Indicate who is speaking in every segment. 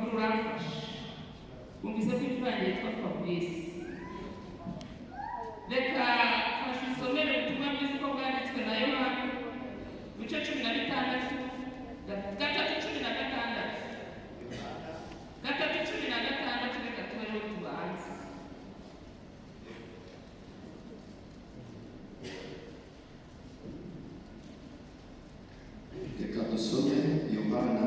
Speaker 1: Fabri, uramfasha. Wumvise ko imfura yanjye yitwa Fabrice. Reka fasha usomere ubutumwa bwiza uko bwanditswe na Yohana, ibice 16, 3:16, 3:16. Reka tube ariho tubanza.
Speaker 2: Reka dusome Yohana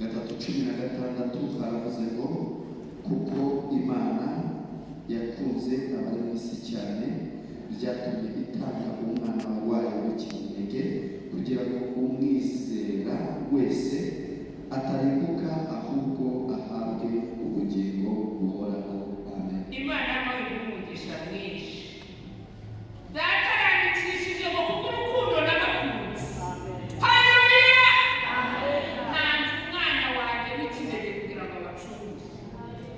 Speaker 2: 3:16. Haravuze ngo: "Kuko Imana yakunze abari mu isi cyane, byatumye itanga umwana wayo w'ikinege, kugira ngo umwizera wese atarimbuka, ahubwo ahabwe ubugingo buhoraho." Amen.
Speaker 1: Imana y'amahoro iguhe umugisha mwinshi. Data arandikishije ngo kuko urukundo n'abakunzi, haleluya, ntanze umwana wanjye w'ikinege kugira ngo abacunge.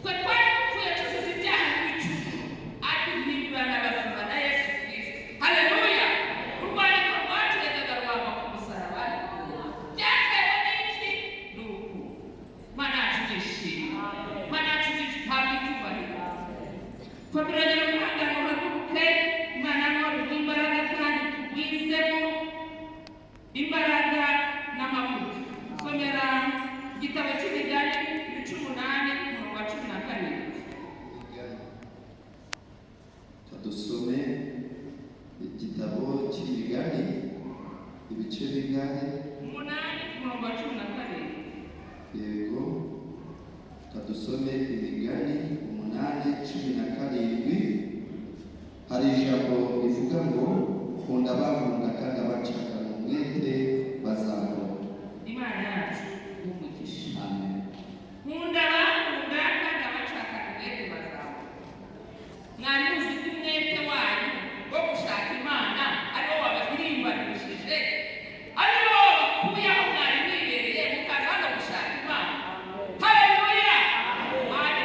Speaker 1: Twe twari dupfuye tuzize ibyaha n'ibicumuro, aduhindurana abazima na Yesu Kirisito. Haleluya! Urwandiko rwaturegaga rwava ku musaraba. Byatewe n'iki? Ni urukundo. Imana yacu nishimye, Imana yacu ntabwo icyubahiro. Famiranye umwangano, uhaguruke. Imana y'amahoro iguhe imbaraga kandi tugwizemo imbaraga n'amavuta. Somera igitabo cy'Imigani, ibice 8, umurongo wa 17.
Speaker 2: Dusome igitabo cy'Imigani, ibice bingahe?
Speaker 1: 8, umurongo wa 17.
Speaker 2: Yego, kadusome Imigani 8:17. Hari ijambo rivuga ngo: "Kunda abankunda, kandi abanshakana umwete bazambona."
Speaker 1: Imana yacu umugisha.
Speaker 2: Amen.
Speaker 1: Nkunda abakunda, kandi abashakana umwete bazabona. Mwari muzi ko umwete wanyu wo gushaka Imana ariwo wabahirimbanishije, ariwo wabakuye aho mwari mwibereye, mukaza hano gushaka Imana? Haleluya! Mwari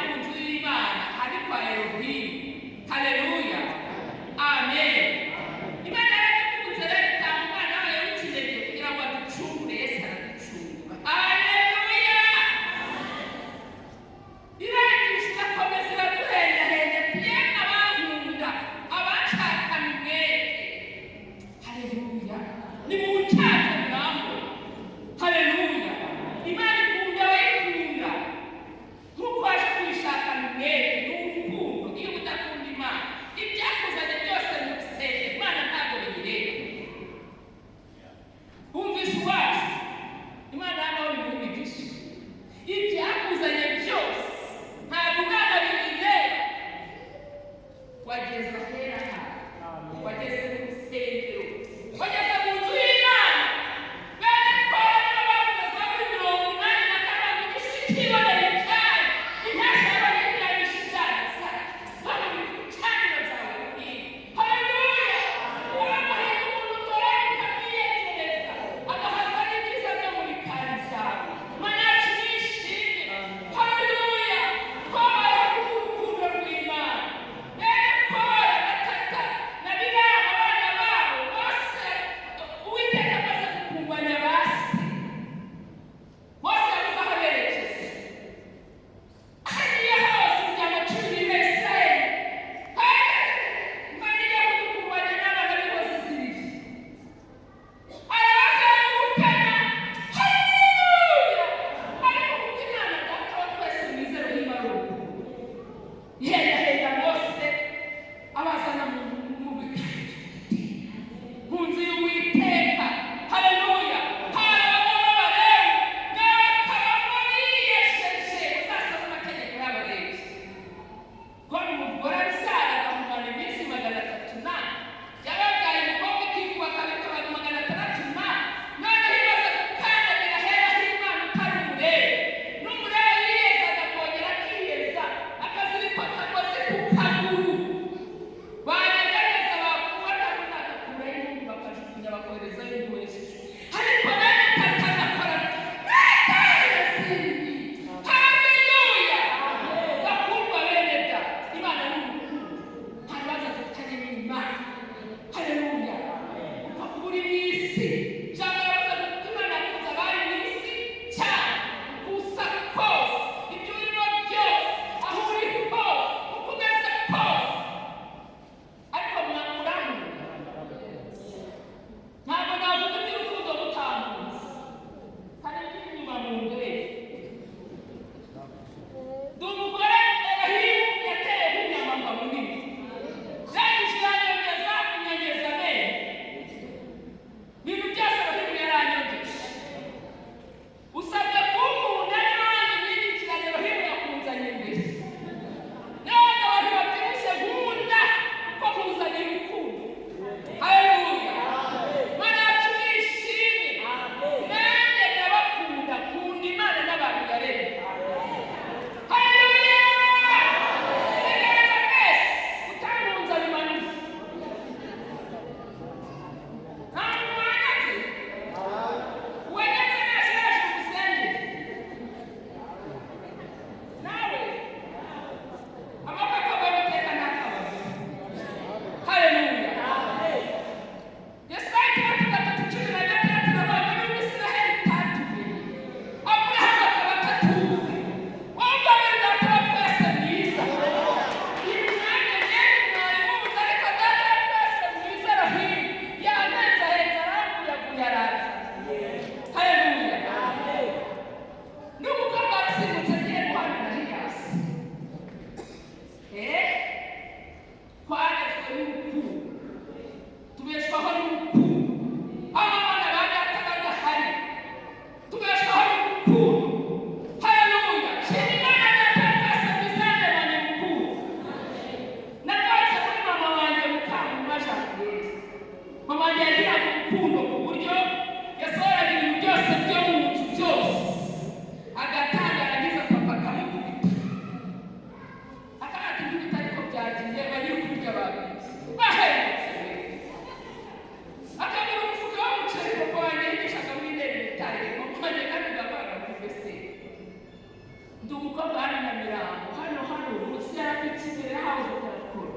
Speaker 1: Umukobwa hano Nyamirambo, hano hano munsi ya Rafiki, imbere ya House of Telefone,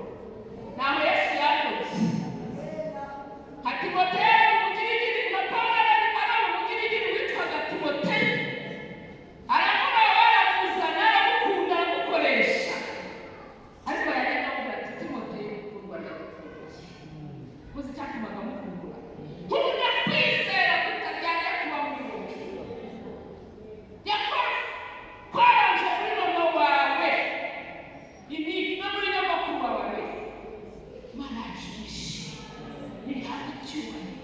Speaker 1: ntaho Yesu yakoze. Nka Timoteyo umugirigiri, nka Pawulo ari umugirigiri witwaga Timoteyo, aramuba, baramuzana, aramukunda, aramukoresha, ariko yajyaga avuga ati: "Timoteyo mukundwa, ndagukunda." Muzi icyatumaga mukundura? Nkunda kwizera kutaryajya kuba muri wowe, yakoze koranje muri mama wawe ibi no muri nyogokuru wawe. Imana yacu yishimye, ihabwa icyubahiro.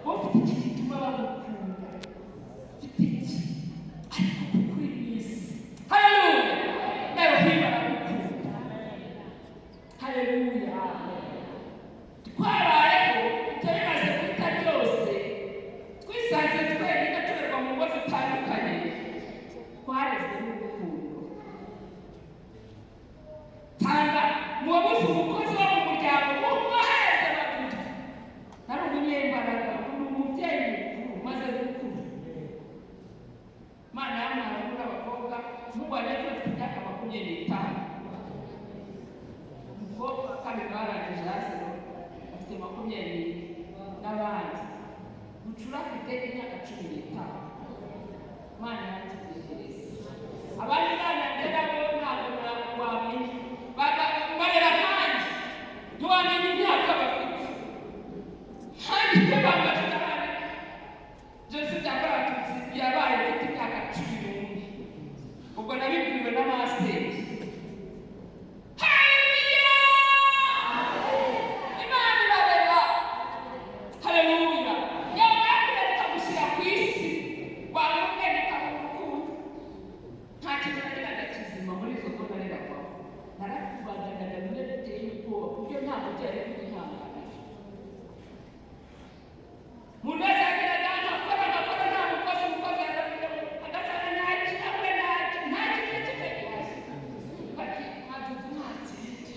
Speaker 1: Wowe ufite iki gituma bagukunda? Ufite iki? Ariko kuko uri mu isi, haleluya, Elohim aragukunda, haleluya. Twabayeho ibyo bimaze guhita byose, twisanze twenyine, turerwa mu ngo zitandukanye, twarezwe n'urukundo. Tanga muwabuze umukozi wo mu muryango mwohereze babiri. Nari umunyembaraga, ni umubyeyi mukuru umaze gukura. Imana yamuhaye abahungu n'abakobwa. Mubane bafite imyaka 25. Umukobwa wa kabiri barangije hasi afite 20 n'abandi. Bucura afite imyaka 15. Imana yatugegereza abandi bana ndera bo ntabwo wamenya. Barera kandi ntiwamenya imyaka bafite. Kandi iyo bambajije abana, jenoside yakorewe Abatutsi yabaye mfite imyaka 11. Ubwo nabibwiwe na masenge. Haleluya, Imana irarera, haleluya. Yamara kurera ikagushyira ku isi, wamubwira ikamurukundo. Nta kintu nagiraga kizima muri izo ngo nareragwaho. Narakubaganaga bimwe biteye ubwoba, ku buryo nta mubyeyi ari kunyihanganira. Umuntu wese yageraga nkakora, nkakora, nta mukozi. Umukozi agasanga nta kimwe, nta kintu kimwe gihari. Bati: "Madudu nta kindi."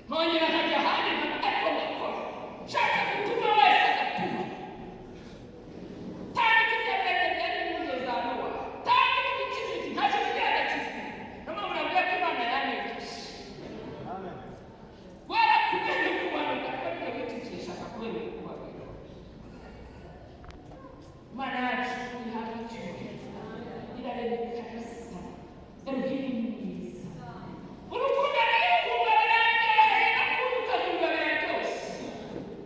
Speaker 1: Nkongera nkajya ahandi, ariko ngakora. Nshatse gutuma wese agatuma. Tanga ibyo byari mu za Nowa, tanga iki n'iki, nta kintu kigeraga kizima. Niyo mpamvu nabwiye ko Imana yanejeje kubera kubera kumanuka, ariko ariko wicecekeshaga kubera ukubabara. Imana yacu ihabwa icyubahiro, irareba ikarasa. Elohim ni mwiza. Urukundo rero kumva biraryoheye, no kuruka kumva biraryoshye.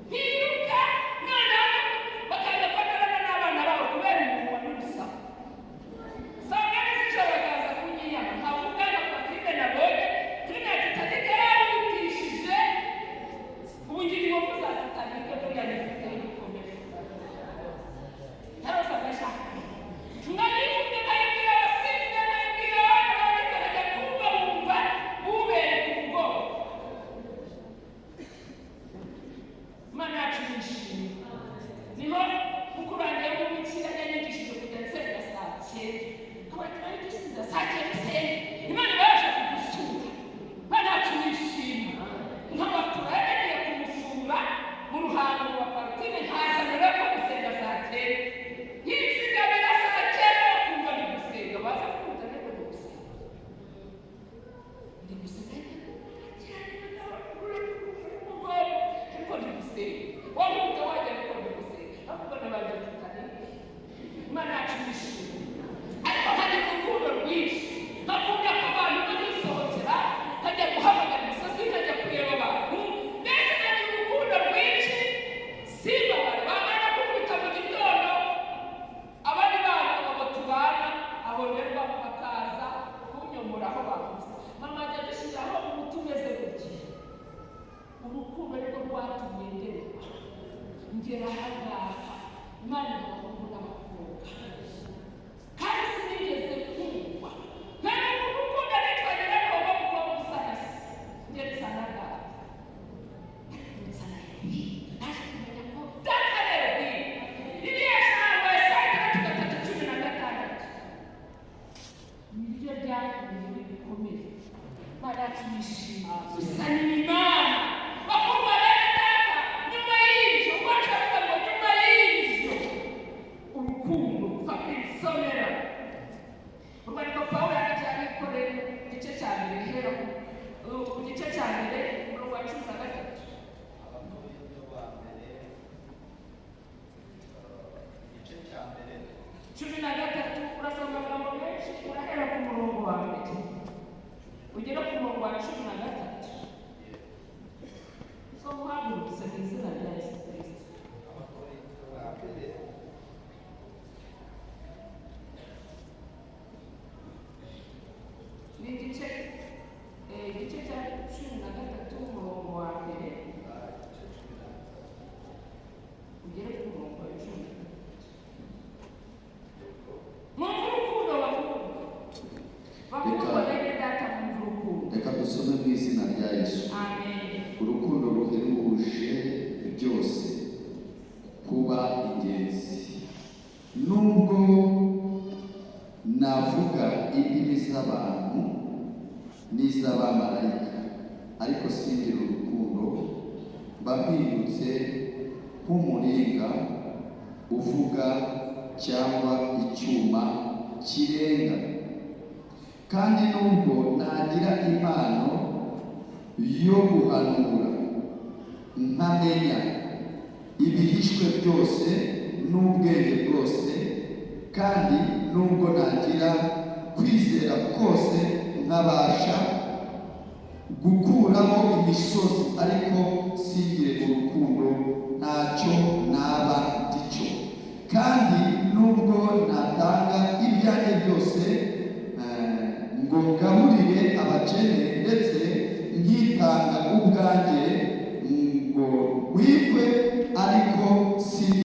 Speaker 1: Ntiruka noneho bakaza kwatarana n'abana babo kubera impuhwe n'urusaku. Saa 8 z'ijoro bakaza kunyiyama, nkavuga nkavuga filime nabonye, filime ya Titanic yarahutishije. Ubu ngira inkovu za Titanic, buriya nifite ibikomere. Ntaroza agashaka nkayivuge, nkayibwira abasinzi, nkayibwira abana banjye, bakajya kumva bumva ubereka ubwoba. Imana yacu yishimye. Niho mukuru wanjye w'umubikira yanyigishije kujya nsenga saa 9. Nkaba narigishije saa 9 usenge, Imana iba yaje kugusura. Imana yacu yishimye. Nkabatura yagiye kumusura mu Ruhango rwa Parutine, nkazanira ko gusenga saa 9, nkizigamira saa 9, bakumva ndi gusenga, baza kumva ariko ndi gusenga, ndi gusenga cyane, ariko ndi gusenga. Wankubita wajya, ariko ndi gusenga. Ahubwo nabanje Titanic. Imana yacu yishimye. Ariko nkagira urukundo rwinshi, nkakunda ko abantu banisohokera, nkajya guhamagara imisozi, nkajya kureba abantu. Mbese nkagira urukundo rwinshi, simbabare. Bamara kunkubita mu gitondo, abandi bana abo tubana abonerwa bakaza kunyomora aho bavuze. Mama ajya dushyiraho umuti umeze gutya. Urukundo nirwo rwatumye ndererwa ngera ahangaha. Imana, abahungu n'abakobwa, kandi sinigeze kumva. Ugere ku murongo wa 13. So muhagurutse mu izina rya Yesu Kirisito.
Speaker 2: Abakorinto ba mbere.
Speaker 1: Ni igice cya 13, umurongo wa mbere,
Speaker 2: Igice 13.
Speaker 1: ugere ku murongo wa 13. Mwumve urukundo, bakundwa, bakundwa bene Data, mwumve urukundo.
Speaker 2: Reka dusome mu izina rya Yesu.
Speaker 1: Amen.
Speaker 2: Urukundo ruhebuje byose kuba ingenzi. Nubwo navuga indimi z'abantu n'iz'abamarayika, ariko singira urukundo, mba mpindutse nk'umuringa uvuga cyangwa icyuma kirenga. Kandi nubwo nagira impano yo guhanura, nkamenya ibihishwe byose n'ubwenge bwose, kandi nubwo nagira kwizera kose nkabasha gukuraho imisozi, ariko singire urukundo, ntacyo naba ndicyo. Kandi nubwo natanga ibyanjye byose ngo ngaburire abakene ndetse